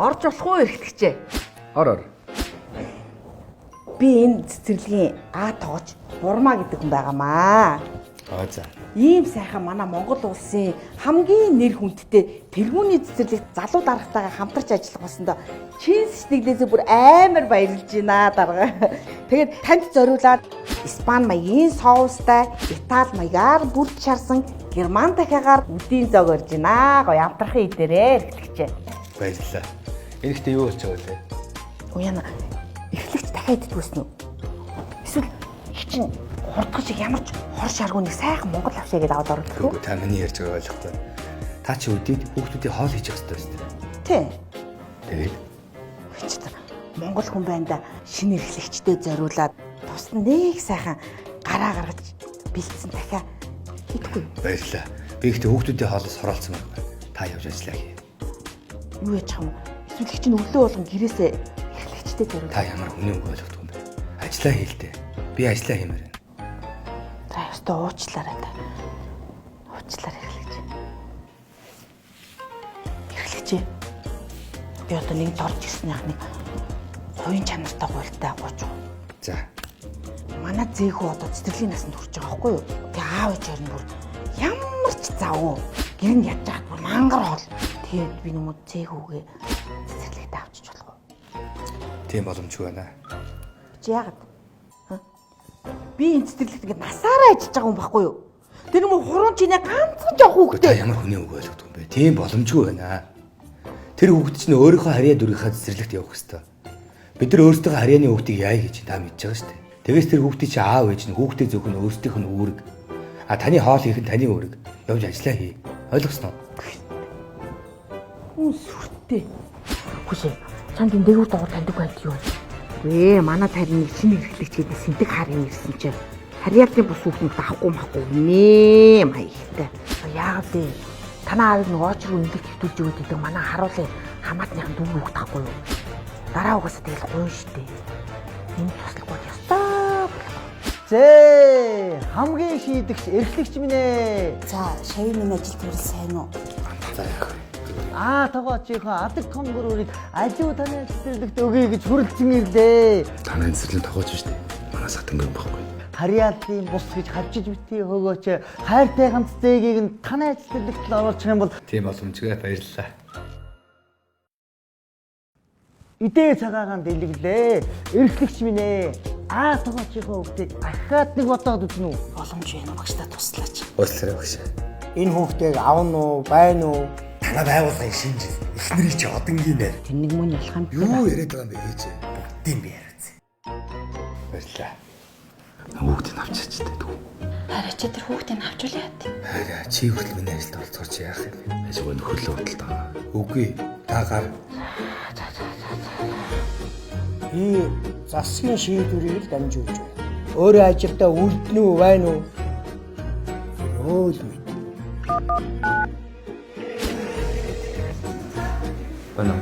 Орж болох уу, эрхлэгчээ? Ор ор. Би энэ цэцэрлэгийн А тоогооч Бурмаа гэдэг хүн байгаамаа. Аа за. Ийм сайхан манай Монгол улсын хамгийн нэр хүндтэй тэргүүний цэцэрлэгт залуу даргатайгаа хамтарч ажиллах болсондоо чин сэтгэлээсээ бүр амар баярлж байна дарга. Тэгээд танд зориулаад Испани маягийн соустай, Итали маягаар бүрд шарсан Герман дахиагаар үдийн зог орж байна. Гоё амтрахын идэрээ, эрхлэгчээ. Баярлалаа. Энэ ихтэй юу болж байгаа вэ? Уяна, эрхлэгч дахиад иддэг үү? Эсвэл их чинь хурдгаж шиг ямар ч хор шаргуу нэг сайхан монгол авшаа гэдээ аваад ордог уу? Үгүй, та миний ярьж байгааг ойлгохгүй. Та чи өдийд хүүхдүүдийн хоол хийж явах хэрэгтэй шүү дээ. Тий. Тэгээд Чи монгол хүн байна да, шинэ эрхлэгчтэй зориулаад тус нэг сайхан гараа гаргаж бэлдсэн дахиа идэхгүй. Баярлалаа. Би ихтэй хүүхдүүдийн хоолоос хороолцсон байна. Та явж ажиллаа хий. Юу яж юм? Эсвэл их чинь өглөө болгон гэрээсээ эрхлэгчтэй зориулаад. Та ямар хүний үг ойлгохгүй юм бэ? Ажиллаа хий л дээ. Би ажиллаа хиймээр байна. Та ёстой уучлаарай та. Уучлаарай, эрхлэгч. Эрхлэгч. Би одоо нэг дорж ирсэн яг нэг хувийн чанартай гуйлтай гооч. За. Манай зэхүү одоо цэцэрлэгийн насанд хүрч байгаа байхгүй юу? Тэгээ аав ээж хоёр нь бүр ямар ч завгүй. Гэр нь ядж хаад бүр мангар хоол. Тэгээд би нүмүүд зэхүүгээ цэцэрлэгт авчиж болох уу? Тийм боломжгүй байна. Чи яагаад? Би энэ цэцэрлэгт ингээд насаараа ажиллаж байгаа юм байхгүй юу? Тэр нүмүү хурун чинээ ганцхан жоох Үгүй, та хүүхдээ. ямар хүний үг ойлгохгүй юм бэ? Тийм боломжгүй байна. Тэр хүүхд чинь өөрийнхөө харьяа дүрийнхаа цэцэрлэгт явах ёстой. Бид нар өөрсдийнхөө харьяаны хүүхдийг яая гэж та мэдж байгаа шүү дээ. Тэгээс тэр хүүхдийн чи аав ээж нь хүүхдээ зөвхөн нь өөрсдийнх нь үүрэг. А таны хоол хийх нь таны үүрэг. Явж ажиллаа хий. Ойлгосноо? Хүн сүртэй. Хүсээ. Чамд энэ дээгүүр дагуу таньдаг байд юу? Үгүй ээ, манай тарин нэг шинэ эрхлэгч гэдэг сэнтэг хар юм ирсэн чинь. Харьяалын бус хүүхнүүд авахгүй махгүй нэ маягтай. Яагаад вэ? Танаа аавыг нэг очроо үнэлэх хэвтүүлж өгöd гэдэг манай харуулын хамаатныхан дүү хүүхд тахгүй юу? Дараа угаасаа тэгэл гуйн штэ. Энэ туслахгүй ёстой. Зээ, хамгийн шийдэгч эрхлэгч минь ээ. За, шавийн минь ажил төрөл сайн уу? За, яах вэ? Аа, тогоочийнхоо адаг конгорыг аливаа таны цэцэрлэгт өгье гэж хүрэлцэн ирлээ. Танай цэцэрлэг тогооч шүү дээ. Манай сатангүй юм байхгүй. Харьяаллын бус гэж хавчиж битгий хөөгөөч. Хайртай ганц зээгийг нь танай цэцэрлэгт л оруулах юм бол Тийм боломжгүй, баярлалаа. идээ цагаагаан дэлгэглээ. Эрхлэгч минь ээ. Аа, тогоочийнхоо хүүхдийг ахаад нэг бодоод үзнэ үү? Боломж байна уу, багштай туслаач. Уучлаарай, багш. Энэ хүүхдийг авна уу, байна уу? Танай байгууллагын шинэ жил эхнэрийг чи одонгийн нэр. Тэр нэг мөн ялах юм. Юу яриад байгаа юм бэ, ээж? Бүгдийг би яриад. Баярлалаа. Хүүхдийг авчаач тээ. Хараа чи тэр хүүхдийг авчвал яат. Хараа чи хүртэл миний ажилд оролцохоор чи яах юм бэ? Ажиг нөхөрлөө худалдаа. Үгүй, та гар. Би засгийн шийдвэрийг л дамжуулж байна. Өөрөө ажилдаа үлдэнэ үү, байна уу? Өөл мэд. Байна.